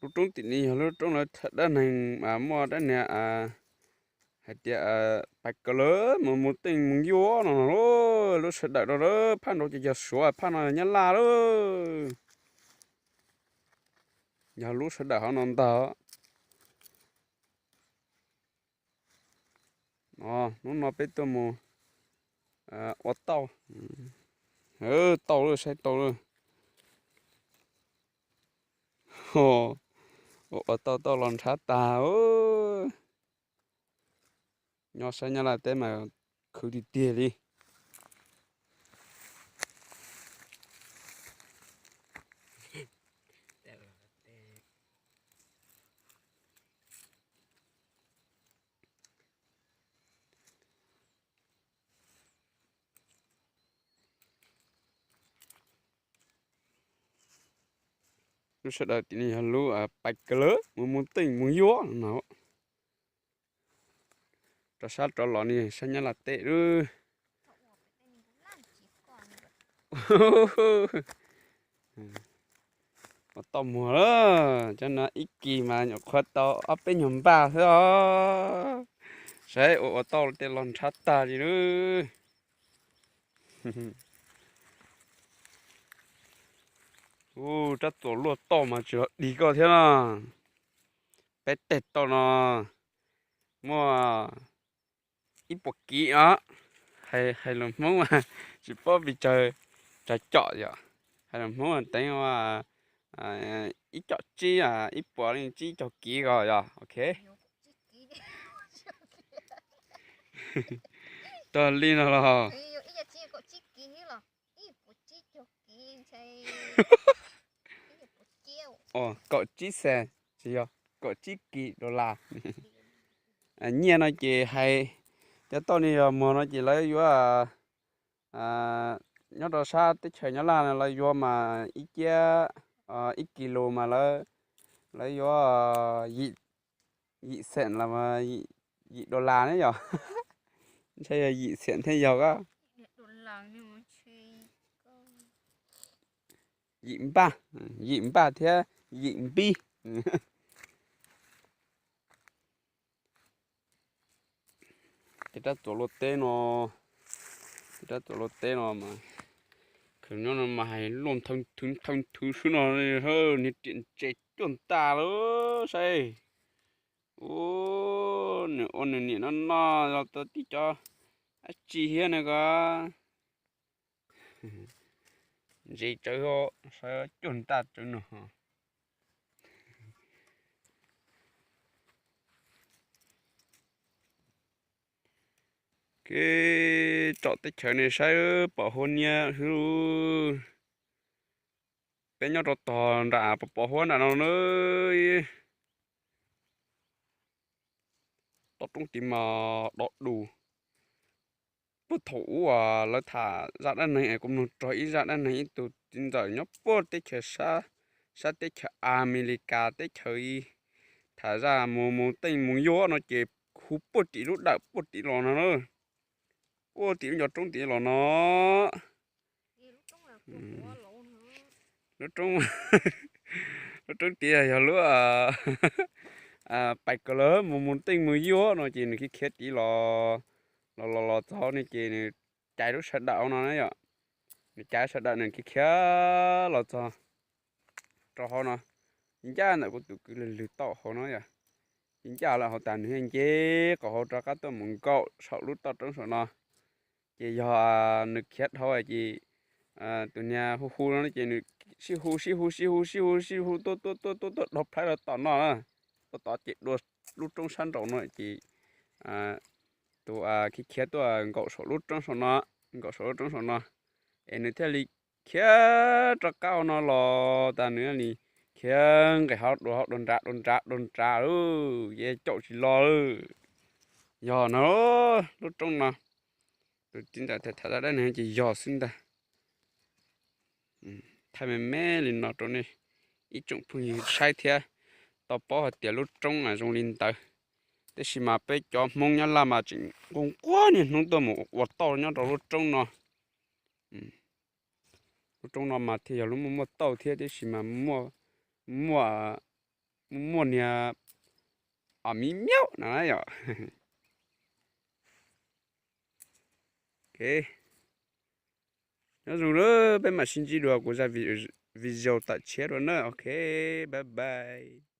Lub roob tim no yog lub roob lawv tham dab neeg mas muaj dab neeg hais tias pais kawg lawm mus mus teej mus yuav no no. Lub sawv daws rau lawm phaj nraud ces yog Suav, phaj no yog Nyab Laj lawm. Yog lub sawv daws hauv no ntag. Hnub no peb tuaj mus ua tauj. Tauj lawm, saib tauj lawm. Ua tauj tauj los nrhab tag. Nyob saib Nyab Laj teb mas khwv tiag tiag li. Lub sawv daws tim no yog lub pais kawg lawm mus mus teej mus yuav no. Rov sab rov los ni saib Nyab Laj teb lawm. Ua tauj muag lawm, cov no ib kis mas nyuam qhuav tau ob peb nyuag npaj xwb os. Saib ua ua tauj tej los nrhab tag li lawm. Ub, rab txuas luaj tauj mas tsis los dig koj thiab na. Peb teg tauj no muaj ib puas kiv os. Hais lus Hmoob mas tsis paub pes tsawg, tsawg com yom. Hais lus Hmoob teev ua ib com tsib, ib puas leej tsib caug kiv ko yog ok. Tag li no los kaum tsib xees, tsis yog, kaum tsib kis dollar. Nyiaj no ces hais cov tauj ni yog muag no ces lawv yuav nyob rau sab teb chaws Nyab Laj no lawv yuav mas ib kiab, ib kis lus mas lawv yuav yim xees los yim dollar ne yog. Ntshai yog yim xees thiaj yog ko. Yim npaj, yim npaj thiab yim npib. Tej rab txuas luaj teb no, tej rab txuas luaj teb no mas khwv nyob no mas hais luaj nthwv nthwv nthwv xwb no, niag riam ntses cuaj ntaj lawm saib. Ub, nws ua nws niam no no los tau tib co dab tsi thiab no ko. Ntses tsawv, saib cuaj ntaj tsawv no. Kev tsom teb chaws ne saib pom huab niab xwb. Peb nyob rau tog nram pos pos huab nram no na. Toj roob tid mas dov dus. Puag thaum ub uas lawv tham zaj dab neeg es kuv mloog rau ib zaj dab neeg ib tug txiv ntxawm nyob puag teb chaws, sab teb chaws Amelikas teb chaws, tham zaj mus mus teej mus yuav no ces hu puag tim lub dawm puag tim los no na. Puag tim lub ncov roob tid los no. Lub roob, lub roob tid yog lub pais kom lawv mus mus teej mus yuav no ces nws khiav khiav tid los, los los los txog ne ces nws cais lub sawv daws no na yom. Nws cais sawv daws nws khiav khiav los txog rau hauv no. Ncaj ntawm kuv tus kwv lwg lwg tauj hauv no yom. Ncaj lawm hauv tas nws thiaj nce qhov hauv rov qab tuaj mus nkaum saum lub toj roob saum no. Ces yog nws khiav dhau ces tus niag hu hu no ces nws sib hu sib hu sib hu sib hu sib hu tuaj tuaj tuaj tuaj tuaj dhau plhaib rau tom no na. Tuaj tod ces dua lub roob sab nraum no ces tus khiav khiav tuaj nkaum saum lub roob saum no, nkaum saum lub roob saum no, es nws thiaj li khiav rov qab no los tas nws li khiav nqes hauv dua hauv dua nrad dua nrad dua nrad lawm ces caum tsis los lawm. Yog no, lub roob no, tus txiv ntxawm tham tham dab neeg ces yog xwb ntag. Thaij me me li no rau nej ib tsoom phooj ywg saib thiab tau paub hais tias lub roob zoo li ntawd. Tab sis mas peb cov Hmoob Nyab Laj mas tseem nquag nquag niaj hnub tuaj mus ua tauj nyob rau lub roob no. Lub roob no mas thiaj yog lub muaj muaj tauj thiab, tab sis mas muaj, muaj muaj muaj niag os miv miaub no na yom. Ok, nyob zoo na, peb mam sib ntsib dua kuv zaj video tam tshiab dua na. Ok, bye bye.